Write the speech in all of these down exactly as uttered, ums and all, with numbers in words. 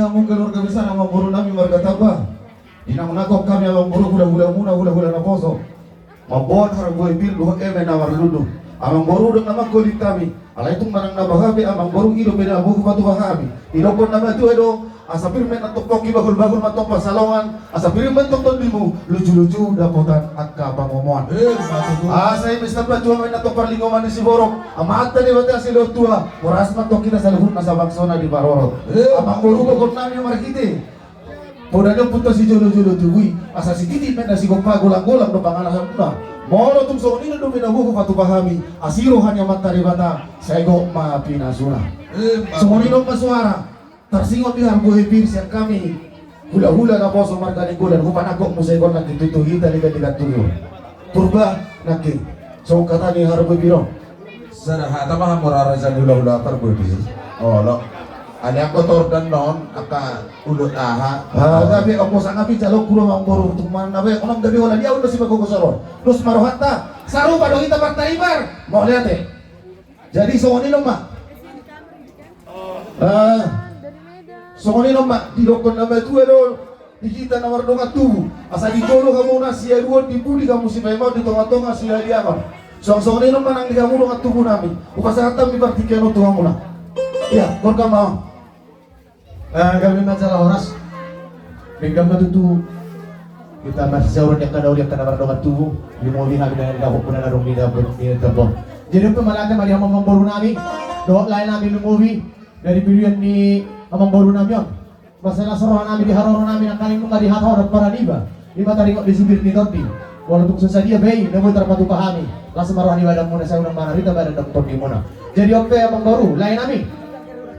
Hamu keluarga besar amangboru nami marga Tamba. Di na manangkok hami amangboru hula-hula muna, hula-hula naposo. Mamboan harbue pir dohot eme na marlundu. Amangboru, dang na mangkolit hami. Alai tung manang na baha pe amangboru, i dope na boha patupa hami. Didokkon na matua do, asa pir ma antong pongki, bahul-bahul ma antong pansalongan, asa pir ma antong tondimu, luju-luju dapotan angka pangomoan. Eh, matua. Asa i ma antong parlinggoman ni siborok, Amanta Debata silehon tua, horas ma antong hita saluhutna sabangsona diparorot. Eh. Amangboru, dohonon nami marhite poda ni ompunta sijolo-jolo tubu i, asa sititi ma na sigompa, golang-golang do pangalahanmuna. Molo tung songon i dope na boha patupa hami, asi roha ni Amanta Debata, sai gok ma pinasuna. Eh, songon i do ma suara tarsingot di harbue pir sian hami hula-hula naposo marga Nainggolan, hupanangkok muse on nangkin tu hita, ligat-ligat tu i. Purba nangkin, songon hata ni harbue pir on. Sada hata ma hamu raja ni hula-hula harbue pir. Olo. Alai anggo tordan on angka ulut aha. Ah, gabe, ompu, sangapi jalo kuro amangboru, tung manang na be, onom gabe holan dia ulos i ma gogo soron. Dos ma rohanta, sarupa do hita partaribar. Mauliate. Jadi songon i do ma. Ah, songon i do ma, didokkon na matua do di hita na mardongan tubu. Asa di jolo hamuna siaduon, di pudi hamu sipaimaon, di tonga-tonga sihadiangan. Songon i do ma nang di hamu dongan tubu nami. Hupasahat hami partingkian on tu hamuna. Ia, gorga ma. Ah, gabe ma jala horas. Denggan ma tutu hita marsisaoran di angka na uli, angka na mardongan tubu. Lumobi hami na dapot muna na dung di dapot ni dapot. Jadi, pemalakan ma di amangboru nami dohot lae nami, lumobi dari pilihan ni amangboru nami on. Masalah soroha nami di haroro nami nangkaning nunga di hata on paran iba. Ima taringot di sibir ni tondi. Molo tung so sadia be i na boi tarpatupa hami, las ma roha ni badanmuna, sai unang manarita badan dohot tondimuna. Jadi on pe amangboru, lae nami,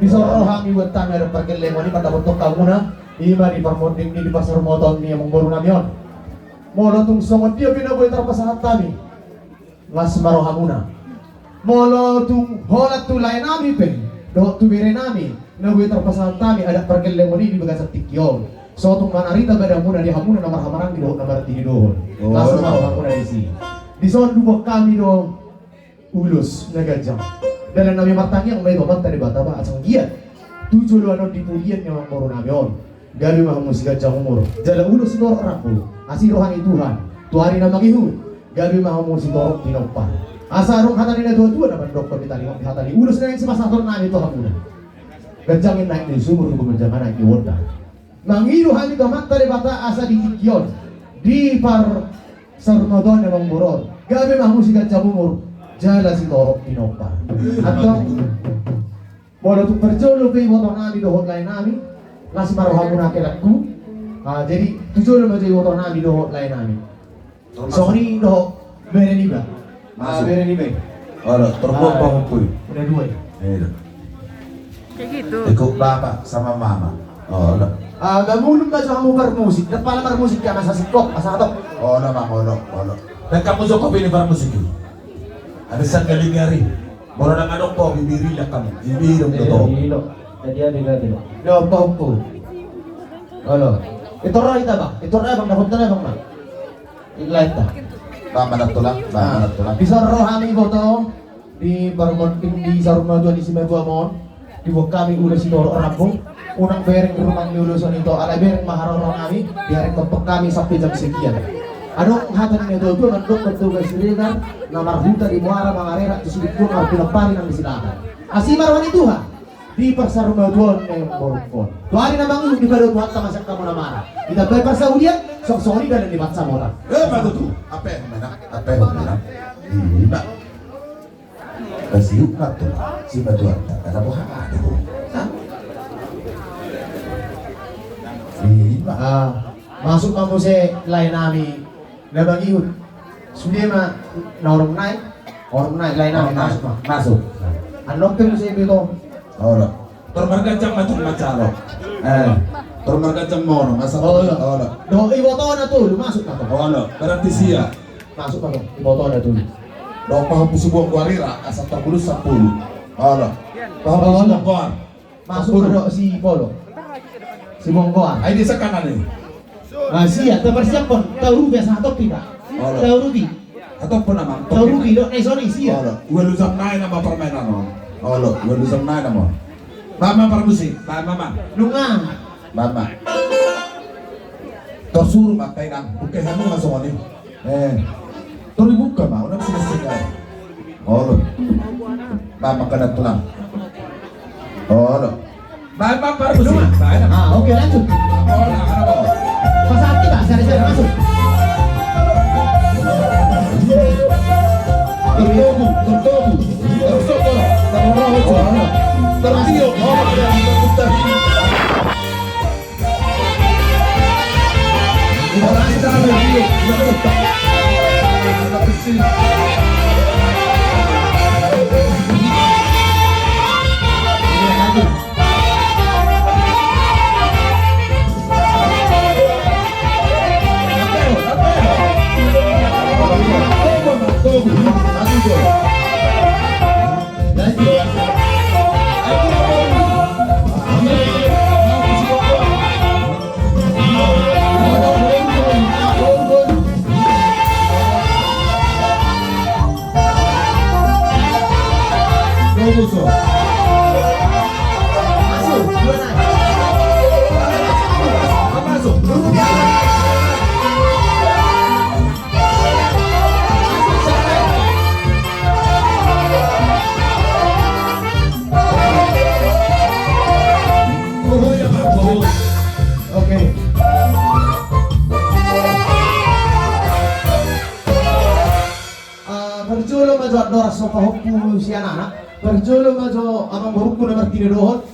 dison roha nami buat hami adong pargellengon i mandapothon hamuna, ima di parmonding ni, di parsaurmatuaon ni amangboru nami on. Molo tung songon dia pe na boi tarpasahat hami, las ma rohamuna. Molo tung holan tu lae nami pe dohot tu bere nami na boi tarpasahat hami adat pargellengon i di bagasan tingki on, so tung manarita badanmuna di hamuna na marhahamaranggi dohot na martingidahon. Oh. Las ma rohamuna disi. Dison diboan hami do ulos na ganjang. Dalan nami martangiang ma i tu Amanta Debata ba asa anggiat tu joloan on di pudian ni amangboru nami on, gabe ma hamu siganjang umur jala ulos sitorop rambu, asi roha ni Tuhan tu ari na mangihut. Gabe ma hamu sitorop pinompar. Asa adong hata ni na tua-tua na mandokkon, di taringot di hata ni ulos na naeng sipasahaton nami tu hamuna: Ganjang i naek ni sumur, tu gumanjang i naek ni wonda. Mangido hami tu Amanta Debata asa di tingki on, di parsaurmatuaon ni amangboru on, gabe ma hamu siganjang umur jala sitorop pinompar. Antong, molo tung parjolo pe iboto nami dohot lae nami, las ma rohamuna, kelanku. Ah, jadi tu jolo ma jo iboto nami dohot lae nami. Songon i dohot bere niba. Masuk. Ah, bere niba. Olo, terbuat. Ah, pahompu i. Udah dua i. Iya. Kayak gitu. Ikut bapak sama mama. Olo. Ah, mangulum ma jo hamu parmusik. Dapot pala parmusik ya, masa singkop, masa atau. Olo, Bang, olo, olo. Dan kamu cukup ini parmusik ini. Ada sanggaling hari. Molo dang adong po, bibiri lah kamu. Bibiri dong, eh, betul. Bibiri dong. Tadi ada gak tuh? Dong, pahompu. Olo. Itu roh ita, Bang. Itu roh, Bang. Dapat tanah, Bang, Bang. Lae ta. Ba, manat tulang, ba, manat tulang. Dison roha nami iboto, di parmonding ni saurmatuaon ni simatuam on, diboan hami ulos sitorop rambu. Unang bereng rumang ni ulos on ito, alai bereng ma haroro nami, diarek tongtong hami sampe jam sekian. Adong hata ni na tua-tua mandok, bertugas Siregar na marhuta di muara, mangarerak tu sidunduan, marpinompari nang di silaban. Asi ma roha ni Tuhan di parsaurmatuaon ni amangboru on. Tu ari na mangihut dipadao Tuhanta ma sian hamu na mara. Ditambai parsaulian, songon i dalan ni pansamotan. Eh, ma tutu. Ape, mena, ape, mena. Ima. Basiuk ma tu simatuanta, kata boha ado. Ima. Ah, masuk ma muse lae nami. Na mangihut. Sude ma na orom nai. Orom nai, lae nami, masuk ma. Masuk. Annon pe muse iboto. Olo. Tor marganjang ma tu mancalo. Eh. Tor marganjang ma ono, masa. Olo. Olo. Dohot ibotona tolu, masuk ma tu. Olo. Berarti sia. Masuk ma tu. Ibotona tolu. Dohot pahompu si Buang Guarira, asa terpulus sampulu. Olo. Pahompu si Buang Guar. Masuk ma dohot si Polo. Si Bonggoan. Ai di sakanan i. Ah, sia, taparsiaphon, taurupi asa hatop hita. Olo. Taurupi. Hatop hita, Amang. Taurupi, dohot na i songon i, sia. Olo. Ualu jam nai nama parmainan on. Olo, ualu jam nai nama. Mama parmusik, mama, mama. Nunga. Mama. Tor suru ma angka inang, buka hamu ma songon i. Eh. Tor dibuka ma, unang sia-sia. Olo. Mama kena tulang. Olo. Baik, Pak, baru sih. Baik. Ah, oke, lanjut. Olo, olo. Pas hati, Pak, seri-seri masuk. Tertogu, tertogu. Tersoto, terroho, tertio. Olo, olo. Oke. Ah, parjolo ma jo andorang so pahompu sian anak, parjolo ma jo amang borungku na martinodohon.